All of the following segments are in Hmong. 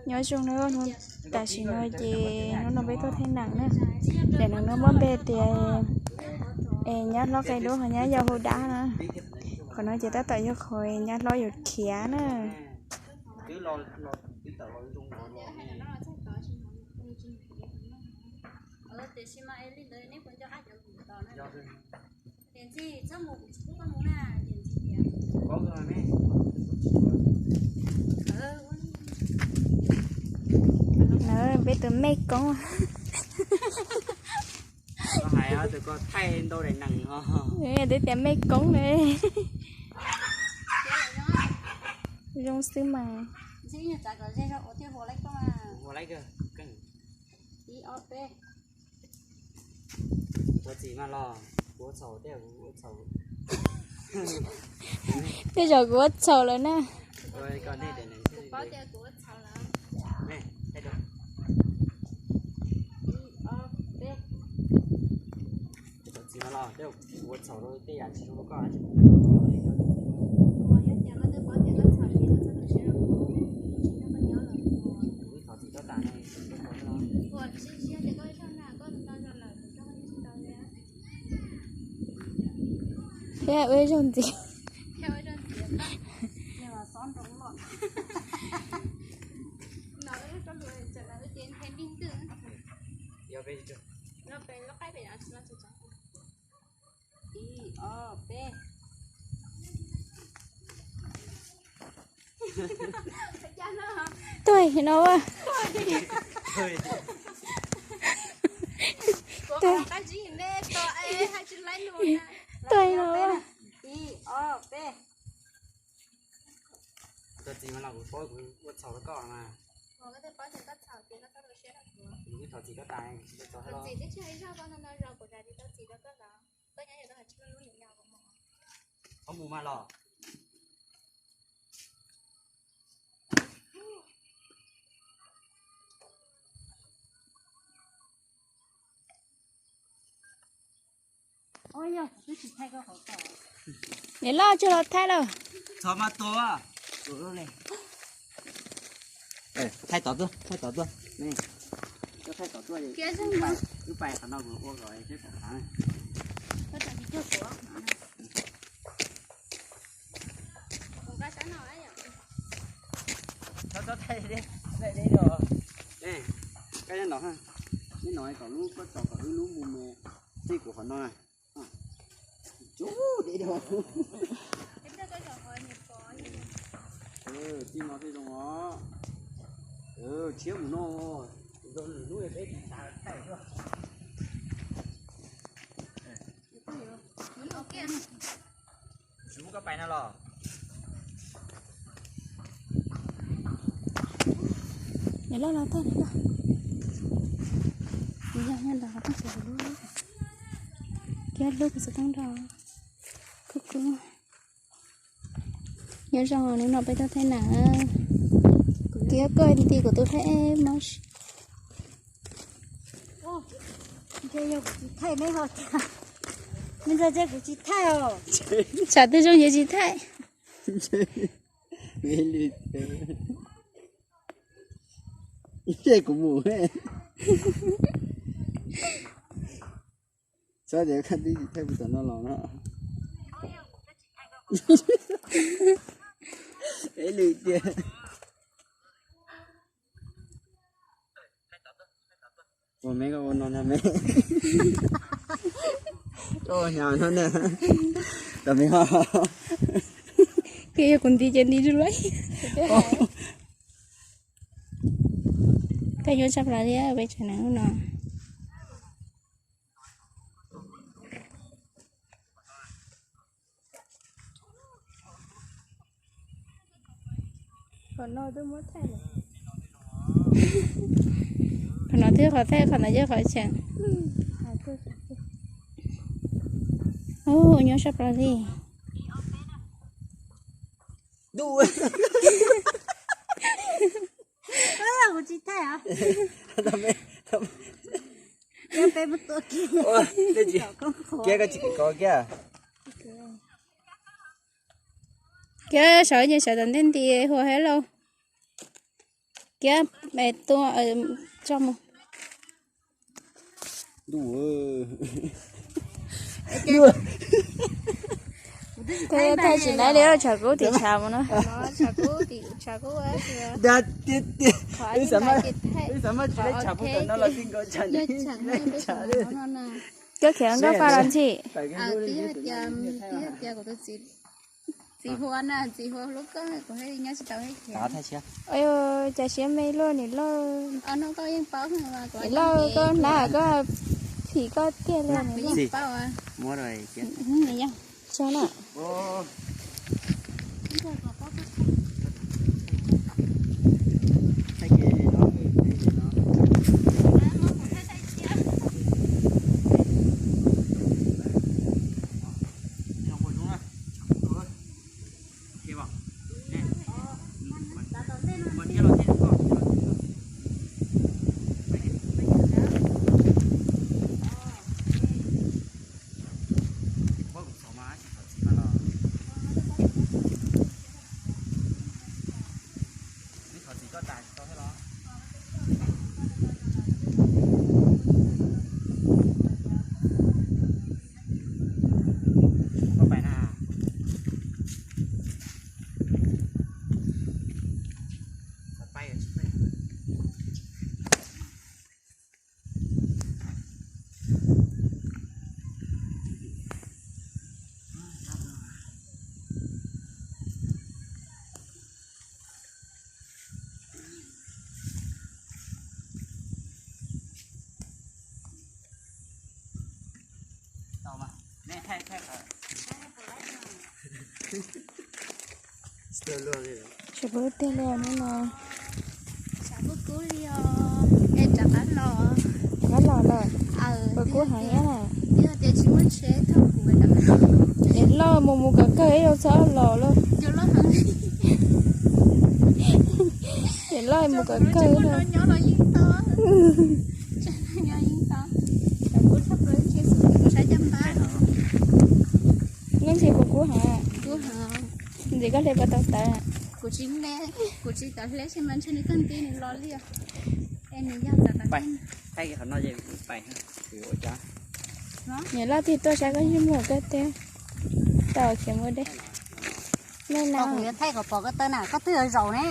Nyob zoo na, tam sim no ces hnub no peb tuaj thaij neem na. Daim neem no muaj npe tias es nyab hlob qia duab ho nyab yau hu dab na. Qhov no ces tab tom yog qhov nyab hlob yuav khiav na. Peb tus mej koob. Koj hais tus koj thaij ntau daim neem os. Twb tias mej koob ne. Zoo xwb mas. Ua txim mas los, kuv ua txhaum thiab, kuv ua txhaum. Tej zaum kuv ua txhaum lawm na. Ua txim mas los, kuv ua txhaum rau tej yam tsis zoo rau koj. Kuv thov txim koj tas ne. Thiab ua ib zaug ntxiv. Tuag no. Tuag no. Koj txiv mas los kuv paub kuv ua txhaum rau koj mas. Kuv thov txim koj tas, tsis tau txhaum los. Txhob mus mas los. Niam loj tsuag los thaij lawm. Txhob mas tua. Thaij tod tuaj, thaij tod tuaj. Koj thaij tod tuaj, wb pais qhov no kuv ua kom seb pom qhov. Thaij deb, thaij deb os. Koj nyob no, nyob no kom lub koj tso kom wb lub mus me, tij kuv qhov no. Tij no thiaj zoo os. Tshiab mus no, zoo lwm hnub peb tsis xav thaij. Tsis muab koj pais no los. Niam loj los thaij niam loj. Kuv yog nyob ntawd qhov rooj xwb lub, kiag lub kuv xov tooj nrog. Kuv kuv nyob zoo, hnub no peb tuaj thaij neem. Kiag koj ti kuv tus pheej mob. Ntshe yog kuv tsis thaij, me ho cas, me ntxog ntshe kuv tsis thaij os. Tsam twg zoo ces tsis thaij. Ntshe kuv mus. Txhob tias koj twb tsis thaij kuv tom no los no. Ib lwm tiag. Ua me koj ua no na me. Koj ua hnyav no na. Koj me ho. Koj yog kuv nti ces nti rau lawm. Koj nyuaj tshaj plaws thiab peb tsev neeg no. Qhov no twb muab thaij lawm. Qhov no twb qhov thaij, qhov no yog qhov cheem. Ub, nyob sab plaws li. Kuv tsis thaij os. Kiag koj tsis kov kiag. Kiag sawv ces sawv tom ntej nti hua hab lauj. Kiag, tua, tso mus. Thaij tsis laib li, tshav kub tim tshav mus no. Koj khiav nkauj faj los ntxhi. Txiv hu na, txiv hu lub koj kuv nyob tsis tau. Cas siab me luaj niam loj. Niam loj koj hnav koj phim koj tiag li. Tsis pub tiag li no. Rov qab los lawm. Puas kub heev na? Niam loj mus mus kawg kawg ib zaug txhob los lawm. Niam loj mus kawg kawg na. Leej twg puas kub heev? Ntxim koj hle puas tau tawv? Niam loj tig tuaj saib koj yeej muag koj teb tau khiav mus deb. Nej na, kuv yuav thaij kom pom koj tawv na, koj twb yuav zaum ne.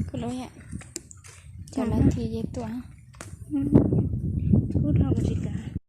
Kuv lub, cov lawv thiaj yeej tuaj. Kub dhau kuv tsis kav.